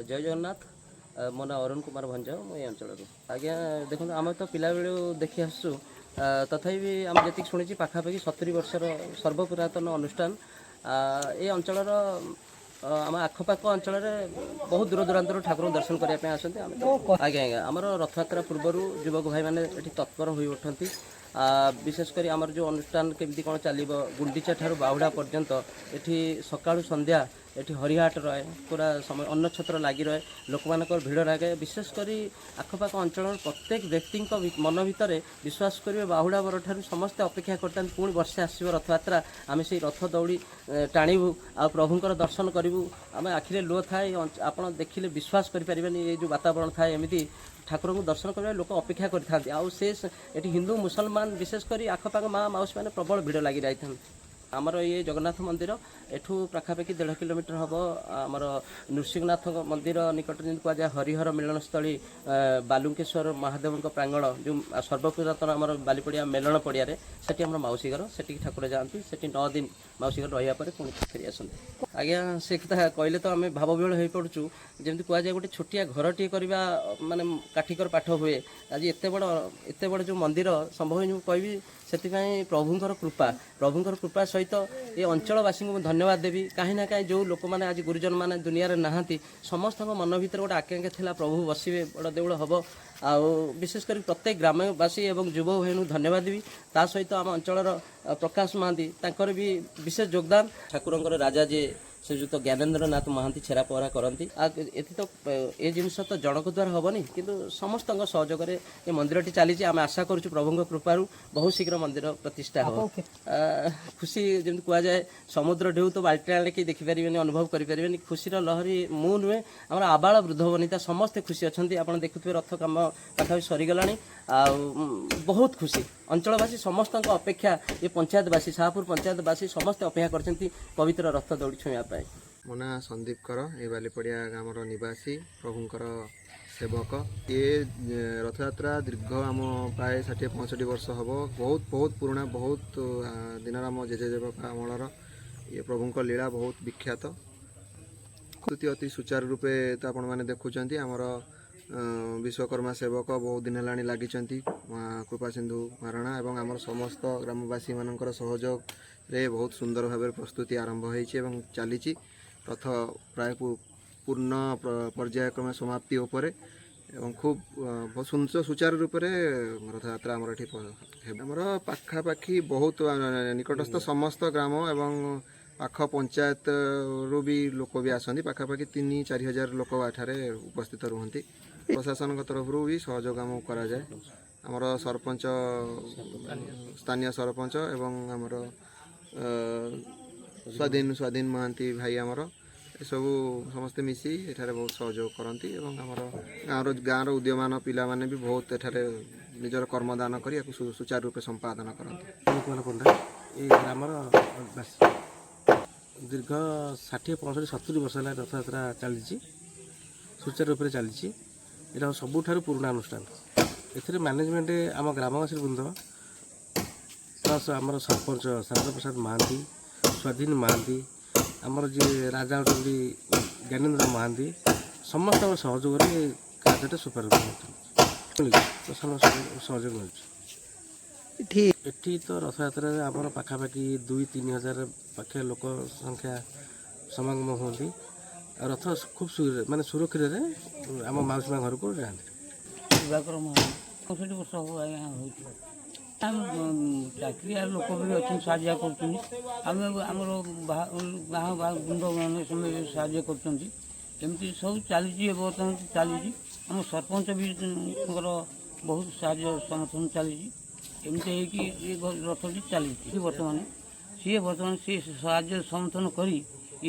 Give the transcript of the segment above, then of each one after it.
ଜୟ ଜଗନ୍ନାଥ। ମୋ ନାଁ ଅରୁଣ କୁମାର ଭଞ୍ଜ। ମୁଁ ଏ ଅଞ୍ଚଳରୁ ଆଜ୍ଞା। ଦେଖନ୍ତୁ, ଆମେ ତ ପିଲାବେଳୁ ଦେଖି ଆସୁଛୁ। ତଥାପି ବି ଆମେ ଯେତିକି ଶୁଣିଛି, ପାଖାପାଖି 70 ବର୍ଷର ସର୍ବପୁରାତନ ଅନୁଷ୍ଠାନ। ଏ ଅଞ୍ଚଳର ଆମ ଆଖପାଖ ଅଞ୍ଚଳରେ ବହୁତ ଦୂର ଦୂରାନ୍ତରୁ ଠାକୁରଙ୍କୁ ଦର୍ଶନ କରିବା ପାଇଁ ଆସନ୍ତି। ଆମେ ତ ଆଜ୍ଞା, ଆମର ରଥଯାତ୍ରା ପୂର୍ବରୁ ଯୁବକ ଭାଇମାନେ ଏଠି ତତ୍ପର ହୋଇ ଉଠନ୍ତି। ବିଶେଷ କରି ଆମର ଯେଉଁ ଅନୁଷ୍ଠାନ କେମିତି କ'ଣ ଚାଲିବ, ଗୁଣ୍ଡିଚା ଠାରୁ ବାହୁଡ଼ା ପର୍ଯ୍ୟନ୍ତ ଏଠି ସକାଳୁ ସନ୍ଧ୍ୟା ଏଠି ହରିହାଟ ରହେ। ପୁରା ସମୟ ଅନ୍ନଛତ୍ର ଲାଗି ରହେ, ଲୋକମାନଙ୍କର ଭିଡ଼ ଲାଗେ। ବିଶେଷ କରି ଆଖପାଖ ଅଞ୍ଚଳର ପ୍ରତ୍ୟେକ ବ୍ୟକ୍ତିଙ୍କ ମନ ଭିତରେ, ବିଶ୍ୱାସ କରିବେ, ବାହୁଡ଼ା ପରଠାରୁ ସମସ୍ତେ ଅପେକ୍ଷା କରିଥାନ୍ତି, ପୁଣି ବର୍ଷେ ଆସିବ ରଥଯାତ୍ରା, ଆମେ ସେଇ ରଥ ଦଉଡ଼ି ଟାଣିବୁ ଆଉ ପ୍ରଭୁଙ୍କର ଦର୍ଶନ କରିବୁ। ଆମେ ଆଖିରେ ଲୁହ ଥାଏ। ଆପଣ ଦେଖିଲେ ବିଶ୍ୱାସ କରିପାରିବେନି, ଏ ଯେଉଁ ବାତାବରଣ ଥାଏ, ଏମିତି ଠାକୁରଙ୍କୁ ଦର୍ଶନ କରିବା ଲୋକ ଅପେକ୍ଷା କରିଥାନ୍ତି। ଆଉ ସେ ଏଠି ହିନ୍ଦୁ, ମୁସଲମାନ, ବିଶେଷ କରି ଆଖପାଖ ମା ମାଉସୀମାନେ ପ୍ରବଳ ଭିଡ଼ ଲାଗି ରହିଥାନ୍ତି। ଆମର ଇଏ ଜଗନ୍ନାଥ ମନ୍ଦିର ଏଠୁ ପାଖାପାଖି 1.5 କିଲୋମିଟର ହେବ। ଆମର ନୃସିଂହନାଥ ମନ୍ଦିର ନିକଟରେ, ଯେମିତି କୁହାଯାଏ ହରିହର ମିଳନସ୍ଥଳୀ, ବାଲୁଙ୍କେଶ୍ୱର ମହାଦେବଙ୍କ ପ୍ରାଙ୍ଗଣ, ଯେଉଁ ସର୍ବପୁରାତନ ଆମର ବାଲିପଡ଼ିଆ ମେଲଣ ପଡ଼ିଆରେ, ସେଠି ଆମର ମାଉସୀ ଘର। ସେଠିକି ଠାକୁର ଯାଆନ୍ତି। ସେଠି 9 ଦିନ ମାଉସୀ ଘର ରହିବା ପରେ ପୁଣି ଫେରି ଆସନ୍ତି। ଆଜ୍ଞା, ସେ କଥା କହିଲେ ତ ଆମେ ଭାବବିହ୍ୱଳ ହୋଇପଡ଼ୁଛୁ। ଯେମିତି କୁହାଯାଏ, ଗୋଟେ ଛୋଟିଆ ଘରଟିଏ କରିବା ମାନେ କାଠିକର ପାଠ ହୁଏ। ଆଜି ଏତେ ବଡ଼ ଯେଉଁ ମନ୍ଦିର ସମ୍ଭବ ହେଇନି, ମୁଁ କହିବି ସେଥିପାଇଁ ପ୍ରଭୁଙ୍କର କୃପା। ପ୍ରଭୁଙ୍କର କୃପା ସହିତ ଏ ଅଞ୍ଚଳବାସୀଙ୍କୁ ମୁଁ ଧନ୍ୟବାଦ ଦେବି। କାହିଁ ନା କାହିଁ ଯେଉଁ ଲୋକମାନେ ଆଜି ଗୁରୁଜନମାନେ ଦୁନିଆରେ ନାହାନ୍ତି, ସମସ୍ତଙ୍କ ମନ ଭିତରେ ଗୋଟେ ଆକାଂକ୍ଷା ଥିଲା, ପ୍ରଭୁ ବସିବେ, ବଡ଼ ଦେଉଳ ହେବ। ଆଉ ବିଶେଷ କରି ପ୍ରତ୍ୟେକ ଗ୍ରାମବାସୀ ଏବଂ ଯୁବ ଭାଇଙ୍କୁ ଧନ୍ୟବାଦ ଦେବି। ତା ସହିତ ଆମ ଅଞ୍ଚଳର ପ୍ରକାଶ ମହାନ୍ତି, ତାଙ୍କର ବି ବିଶେଷ ଯୋଗଦାନ। ଠାକୁରଙ୍କର ରାଜା ଯିଏ, ଶ୍ରୀଯୁକ୍ତ ଜ୍ଞାନେନ୍ଦ୍ରନାଥ ମହାନ୍ତି ଛେରା ପହଁରା କରନ୍ତି। ଆଉ ଏଥି ତ ଏ ଜିନିଷ ତ ଜଣଙ୍କ ଦ୍ୱାରା ହେବନି, କିନ୍ତୁ ସମସ୍ତଙ୍କ ସହଯୋଗରେ ଏ ମନ୍ଦିରଟି ଚାଲିଛି। ଆମେ ଆଶା କରୁଛୁ, ପ୍ରଭୁଙ୍କ କୃପାରୁ ବହୁତ ଶୀଘ୍ର ମନ୍ଦିର ପ୍ରତିଷ୍ଠା ହେବ। ଖୁସି, ଯେମିତି କୁହାଯାଏ, ସମୁଦ୍ର ଢେଉ ତ ବାଲ୍ଟି ଆଣିଲେ କେହି ଦେଖିପାରିବେନି, ଅନୁଭବ କରିପାରିବେନି। ଖୁସିର ଲହରୀ, ମୁଁ ନୁହେଁ, ଆମର ଆବାଳ ବୃଦ୍ଧ ବନିତା ସମସ୍ତେ ଖୁସି ଅଛନ୍ତି। ଆପଣ ଦେଖୁଥିବେ, ରଥ କାମ ପାଖାପାଖି ସରିଗଲାଣି ଆଉ ବହୁତ ଖୁସି ଅଞ୍ଚଳବାସୀ। ସମସ୍ତଙ୍କ ଅପେକ୍ଷା, ଏ ପଞ୍ଚାୟତବାସୀ, ଶାହପୁର ପଞ୍ଚାୟତବାସୀ ସମସ୍ତେ ଅପେକ୍ଷା କରିଛନ୍ତି ପବିତ୍ର ରଥ ଦଉଡ଼ି ଛୁଇଁବା ପାଇଁ। ମୋ ନାଁ ସନ୍ଦୀପ କର। ଏ ବାଲିପଡ଼ିଆ ଗ୍ରାମର ନିବାସୀ, ପ୍ରଭୁଙ୍କର ସେବକ। ଏ ରଥଯାତ୍ରା ଦୀର୍ଘ ଆମ ପ୍ରାୟ 60-65 ବର୍ଷ ହେବ। ବହୁତ ବହୁତ ପୁରୁଣା, ବହୁତ ଦିନର, ଆମ ଜେଜେବାପା ଅମଳର। ଇଏ ପ୍ରଭୁଙ୍କ ଲୀଳା ବହୁତ ବିଖ୍ୟାତ। ପ୍ରସ୍ତୁତି ଅତି ସୁଚାରୁ ରୂପେ ତ ଆପଣମାନେ ଦେଖୁଛନ୍ତି। ଆମର ବିଶ୍ୱକର୍ମା ସେବକ ବହୁତ ଦିନ ହେଲାଣି ଲାଗିଛନ୍ତି, ମା କୃପାସିନ୍ଧୁ ମହାରଣା ଏବଂ ଆମର ସମସ୍ତ ଗ୍ରାମବାସୀମାନଙ୍କର ସହଯୋଗରେ ବହୁତ ସୁନ୍ଦର ଭାବରେ ପ୍ରସ୍ତୁତି ଆରମ୍ଭ ହେଇଛି ଏବଂ ଚାଲିଛି। ରଥ ପ୍ରାୟ ପୂର୍ଣ୍ଣ ପର୍ଯ୍ୟାୟକ୍ରମେ ସମାପ୍ତି ଉପରେ ଏବଂ ଖୁବ୍ ବହୁତ ସୁନ୍ଦର ସୁଚାରୁ ରୂପରେ ରଥଯାତ୍ରା ଆମର ଏଠି ହେବ। ଆମର ପାଖାପାଖି ବହୁତ ନିକଟସ୍ଥ ସମସ୍ତ ଗ୍ରାମ ଏବଂ ପାଖ ପଞ୍ଚାୟତରୁ ବି ଲୋକ ବି ଆସନ୍ତି। ପାଖାପାଖି 3-4 ହଜାର ଲୋକ ଏଠାରେ ଉପସ୍ଥିତ ରୁହନ୍ତି। ପ୍ରଶାସନଙ୍କ ତରଫରୁ ବି ସହଯୋଗ ଆମକୁ କରାଯାଏ। ଆମର ସରପଞ୍ଚ, ସ୍ଥାନୀୟ ସରପଞ୍ଚ ଏବଂ ଆମର ସ୍ୱାଧୀନ ସ୍ୱାଧୀନ ମହାନ୍ତି ଭାଇ, ଆମର ଏସବୁ ସମସ୍ତେ ମିଶି ଏଠାରେ ବହୁତ ସହଯୋଗ କରନ୍ତି ଏବଂ ଆମର ଗାଁର ଉଦୀୟମାନ ପିଲାମାନେ ବି ବହୁତ ଏଠାରେ ନିଜର କର୍ମଦାନ କରି ଏହାକୁ ସୁଚାରୁ ରୂପେ ସମ୍ପାଦନ କରନ୍ତି। କୁମାର ପଣ୍ଡା, ଏଇ ଗ୍ରାମର ବାସୀ। ଦୀର୍ଘ 60, 65, 70 ବର୍ଷ ହେଲା ରଥଯାତ୍ରା ଚାଲିଛି, ସୁଚାରୁ ରୂପରେ ଚାଲିଛି। ଏଇଟା ସବୁଠାରୁ ପୁରୁଣା ଅନୁଷ୍ଠାନ। ଏଥିରେ ମ୍ୟାନେଜମେଣ୍ଟ ଆମ ଗ୍ରାମବାସୀ ବୃନ୍ଦ ପ୍ଲସ୍ ଆମର ସରପଞ୍ଚ ଶାରଦା ପ୍ରସାଦ ମହାନ୍ତି, ସ୍ୱାଧୀନ ମହାନ୍ତି, ଆମର ଯିଏ ରାଜା ଅଛନ୍ତି ଜ୍ଞାନେନ୍ଦ୍ର ମହାନ୍ତି, ସମସ୍ତଙ୍କ ସହଯୋଗରେ ଏ କାର୍ଯ୍ୟଟା ସୁଚାରୁ ରୂପେ ମିଳୁଛି। ପ୍ରଶାସନ ସହଯୋଗ ମିଳୁଛି। ଏଠି ଏଠି ତ ରଥଯାତ୍ରାରେ ଆମର ପାଖାପାଖି 2-3 ହଜାର ପାଖେ ଲୋକ ସଂଖ୍ୟା ସମାଗମ ହୁଅନ୍ତି ଆଉ ରଥ ଖୁବ୍ ମାନେ ସୁରକ୍ଷିତରେ ଆମ ମାଉସୀ ମା ଘରକୁ ଯାଆନ୍ତି। ଦିବାକର ମହାନ୍ତି। 65 ବର୍ଷ ହେବ ଆଜ୍ଞା ହେଉଛି। ଆମେ ଚାକିରିଆ ଲୋକ ବି ଅଛନ୍ତି, ସାହାଯ୍ୟ କରୁଛନ୍ତି। ଆମେ ଆମର ଗାଁ ଗୁଣ୍ଡମାନେ ସମସ୍ତେ ସାହାଯ୍ୟ କରୁଛନ୍ତି। ଏମିତି ସବୁ ଚାଲିଛି, ଏ ବର୍ତ୍ତମାନ ଚାଲିଛି। ଆମ ସରପଞ୍ଚ ବି ଙ୍କର ବହୁତ ସାହାଯ୍ୟ ସମର୍ଥନ ଚାଲିଛି। ଏମିତି ହେଇକି ଏ ରଥଟି ଚାଲିଛି ବର୍ତ୍ତମାନ। ସିଏ ସାହାଯ୍ୟ ସମର୍ଥନ କରି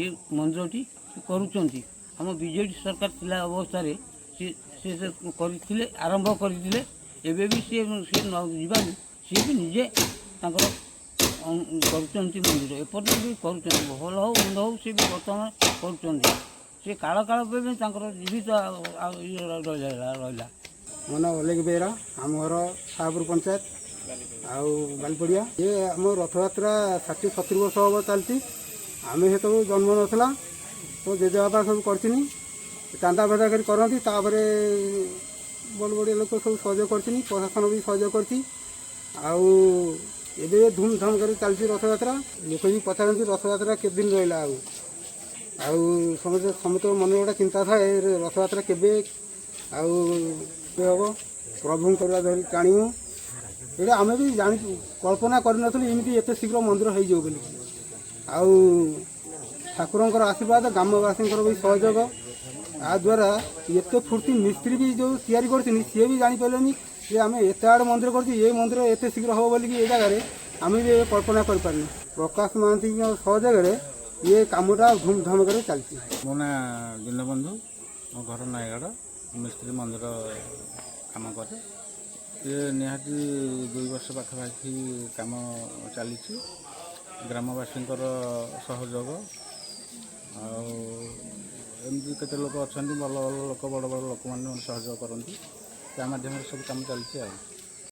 ଏ ମନ୍ଦିରଟି କରୁଛନ୍ତି। ଆମ ବିଜେଡ଼ି ସରକାର ଥିଲା ଅବସ୍ଥାରେ ସିଏ ସେ ସେ କରିଥିଲେ, ଆରମ୍ଭ କରିଥିଲେ। ଏବେ ବି ସିଏ ସିଏ ନ ଯିବାରୁ ସିଏ ବି ନିଜେ ତାଙ୍କର କରୁଛନ୍ତି ମନ୍ଦିର। ଏପର୍ଯ୍ୟନ୍ତ ବି କରୁଛନ୍ତି। ଭଲ ହଉ, ମନ୍ଦ ହଉ, ସିଏ ବି ବର୍ତ୍ତମାନ କରୁଛନ୍ତି। ସେ କାଳ କାଳ ପାଇଁ ବି ତାଙ୍କର ଜୀବିତ ଆଉ ଇଏ ରହିଲା ରହିଲା। ମୋ ନାଁ ଅଲେଖ ବେହେରା। ଆମ ଘର ଶାହପୁର ପଞ୍ଚାୟତ ଆଉ ବାଲିପଡ଼ିଆ। ଇଏ ଆମ ରଥଯାତ୍ରା 60-70 ବର୍ଷ ହେବ ଚାଲିଛି। ଆମେ ସେତେବେଳକୁ ଜନ୍ମ ନଥିଲା, ତ ଜେଜେବାପା ସବୁ କରିଥିନି। ଚାନ୍ଦା ଫାନ୍ଦା କରି କରନ୍ତି। ତାପରେ ବଡ଼ ବଡ଼ିଆ ଲୋକ ସବୁ ସହଯୋଗ କରିଛନ୍ତି, ପ୍ରଶାସନ ବି ସହଯୋଗ କରିଛି। ଆଉ ଏବେ ଧୁମଧାମ କରି ଚାଲିଛି ରଥଯାତ୍ରା। ଲୋକ ବି ପଚାରନ୍ତି ରଥଯାତ୍ରା କେତେ ଦିନ ରହିଲା। ଆଉ ଆଉ ସମସ୍ତେ ସମସ୍ତଙ୍କ ମନରେ ଗୋଟେ ଚିନ୍ତା ଥାଏ, ରଥଯାତ୍ରା କେବେ ଆଉ କେବେ ହେବ, ପ୍ରଭୁଙ୍କର ଧରି ଟାଣିବୁ। ଏଇଟା ଆମେ ବି ଜାଣି କଳ୍ପନା କରିନଥିଲୁ ଏମିତି ଏତେ ଶୀଘ୍ର ମନ୍ଦିର ହେଇଯିବ ବୋଲି। ଆଉ ଠାକୁରଙ୍କର ଆଶୀର୍ବାଦ, ଗ୍ରାମବାସୀଙ୍କର ବି ସହଯୋଗ, ଆ ଦ୍ୱାରା ଏତେ ଫୁର୍ତ୍ତି। ମିସ୍ତ୍ରୀ ବି ଯେଉଁ ତିଆରି କରୁଛନ୍ତି, ସିଏ ବି ଜାଣିପାରିଲେନି ଯେ ଆମେ ଏତେ ଆଡ଼େ ମନ୍ଦିର କରୁଛୁ, ଏ ମନ୍ଦିର ଏତେ ଶୀଘ୍ର ହେବ ବୋଲିକି ଏ ଜାଗାରେ ଆମେ ବି ଏବେ କଳ୍ପନା କରିପାରିନୁ। ପ୍ରକାଶ ମହାନ୍ତିଙ୍କ ସହଯୋଗରେ ଇଏ କାମଟା ଧୁମଧାମ କରି ଚାଲିଛି। ମୋ ନାଁ ଦୀନବନ୍ଧୁ, ମୋ ଘର ନୟାଗଡ଼। ମିସ୍ତ୍ରୀ, ମନ୍ଦିର କାମ କରେ। ଇଏ ନିହାତି 2 ବର୍ଷ ପାଖାପାଖି କାମ ଚାଲିଛି। ଗ୍ରାମବାସୀଙ୍କର ସହଯୋଗ ଆଉ ଏମିତି କେତେ ଲୋକ ଅଛନ୍ତି, ଭଲ ଭଲ ଲୋକ, ବଡ଼ ବଡ଼ ଲୋକମାନେ ସହଯୋଗ କରନ୍ତି। ତା ମାଧ୍ୟମରେ ସବୁ କାମ ଚାଲିଛି ଆଉ